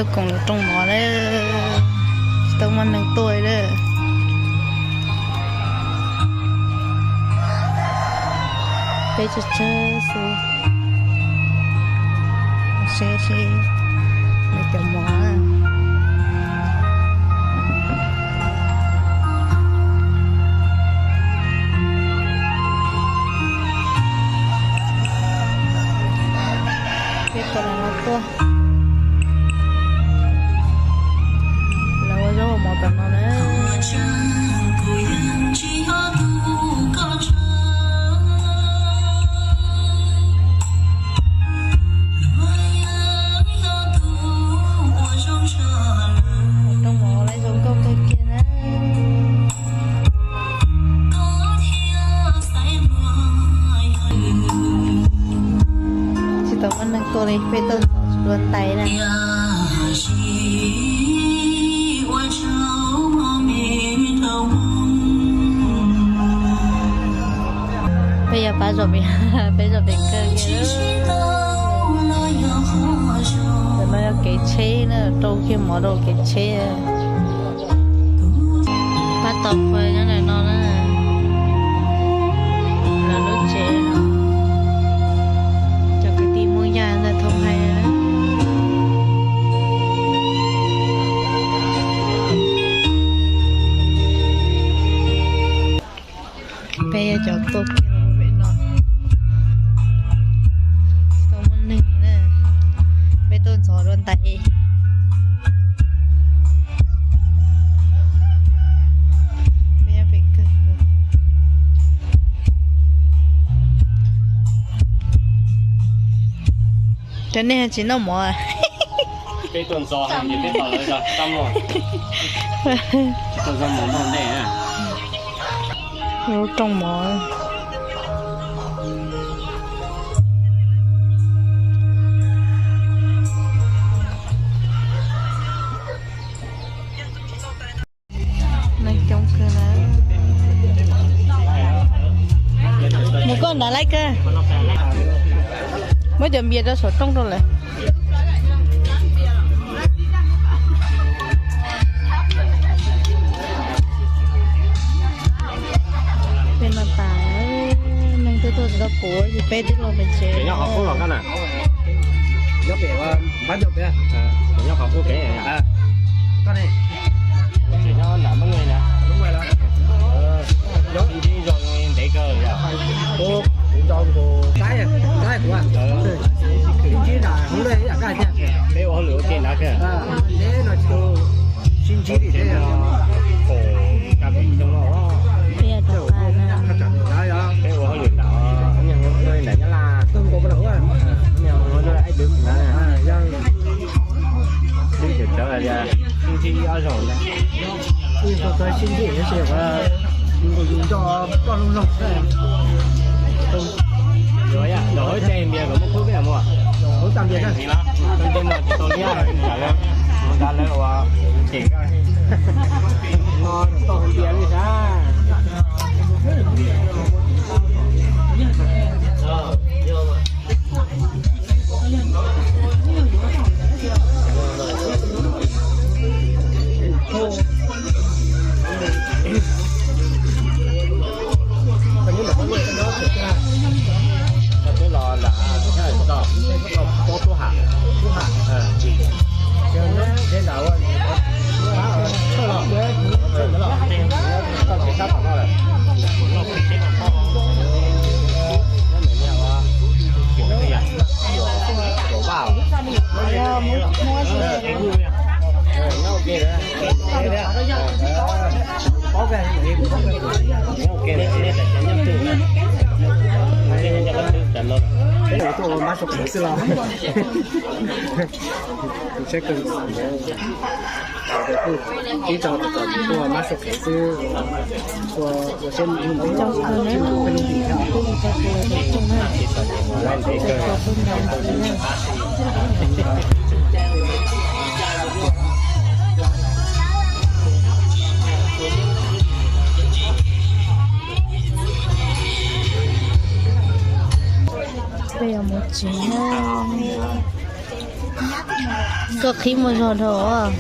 Koom lawv rooj mov na, tsis tau muaj neeg tuaj li na. Peb tsawg tsawg xwb, seb seb lawv cov mov na. Peb tuaj los no tuaj. Lawv ua zaub ua mov tom no na. Rooj mov lawv zoo nkauj kawg kiag na. Tsis tau muaj neeg tuaj li, peb tuaj ntxov tsis dua ntais na. Peb yuav pab zos pem, peb zos pem kawg kiag. Ntawm no yog kev tsheb na, rau kiag mov rau kev tsheb. Pab tau qhua nyob ntawm no na. Lawv lub tsev no, cov kwv tij Hmoob Yaj ntawd thoob hais na. Peb yog cov tuaj kiag los pem no, tsis tau muaj neeg li na. Peb tuaj ntxov dua ntais. Peb pem kawg. Cov nej tsis noj mov. Peb tuaj ntxov heev ces peb tos lawv zog txaj muag. Tsis tau zog mus noj ntej na. Lub rooj mov. Neeg coob kawg na. Mus koj nrad laib kawg. Muab cov npias rau saum rooj rau lawm. Peb no tas, neeg twb tuaj tsis tau puv, ces peb twb los pem tsev. Nyob qhov qub los koj na. Nyob pem, nyob qhov qub pem. Tseem nyob nram Mab Nuj na. Sib ntsib zoo ntev kawg yom. Peb ua hauj lwm ua ke nrad kawg. Peb ua hauj lwm nram Nyab Laj, ua lub aib dwb na. Twb tseem tsawv tias sib ntsib ob zaug na. Los hauv caij npias kom muaj khub peb mus. Tsis tau liab, mus nrad lawv ua cem koj. No tau npias li sas. Twb los nram, tsis tau, tub ham, tub ham. Tshaj los, tshaj los, tshaj los, tshaj los. Peb tuaj ua mab sua qeev xwb los. Ib tsoom tuaj ua mab sua qeev xwb, ua ua siab ntev, siab ntev peb lub tim thiab. Peb yuav mus tsev na. Koj qhib muaj zog dhau.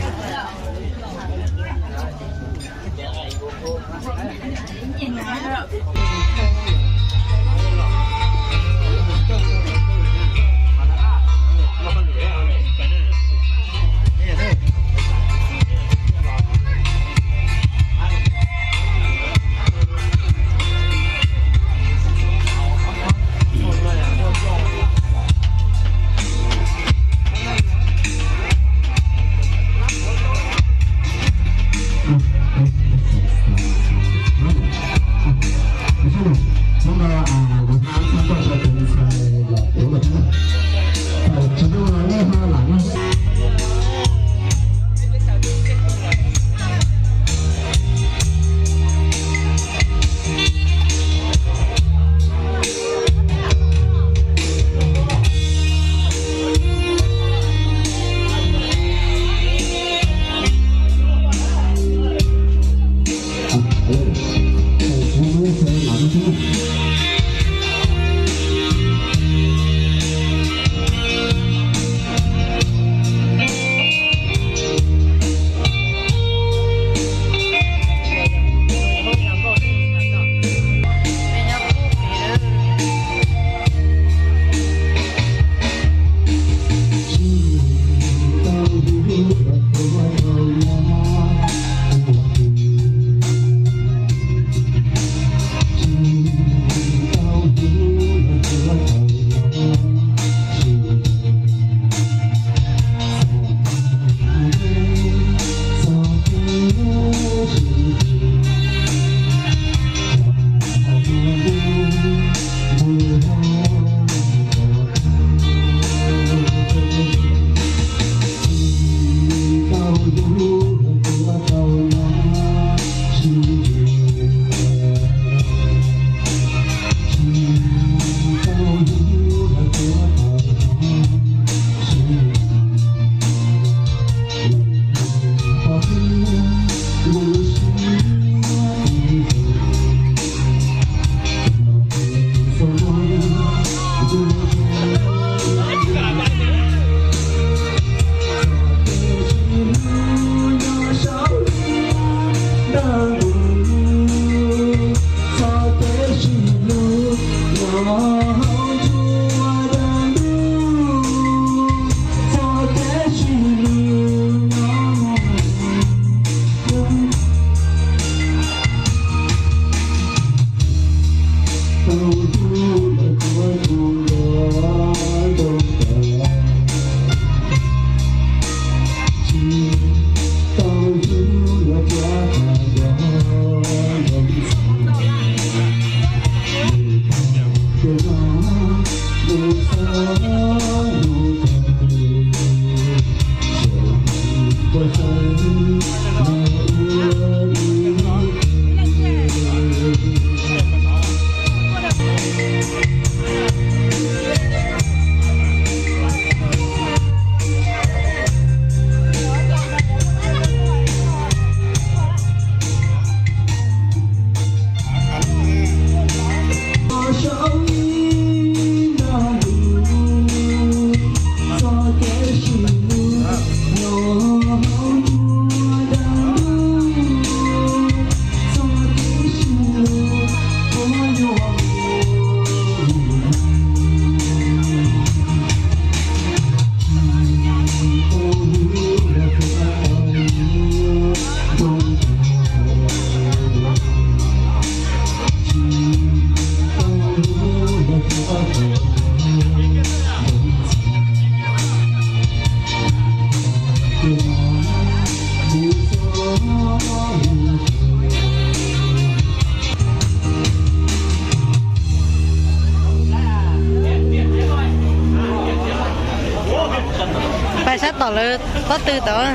Pais sab tom lawv pob tw tod.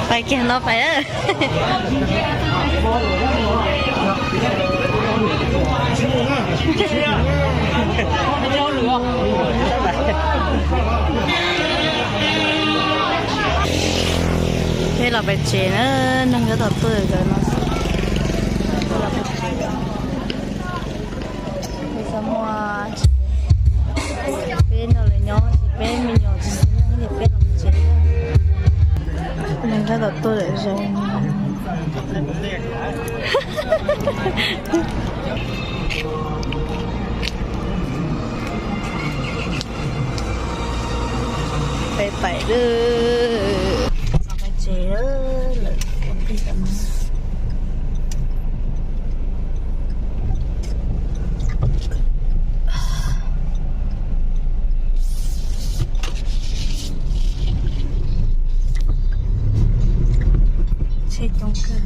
Pais kiag no pais. Peb los pem tsev na, neeg nyob tom tuaj no. Peb no lawv nyob, peb me nyuam tsis xis neej li, peb los tsev. Neeg tab tom tuaj lawm zoo. Peb pais lawm, txog peb tsev lawm, ua pib tam no. Tsheb coob kawg.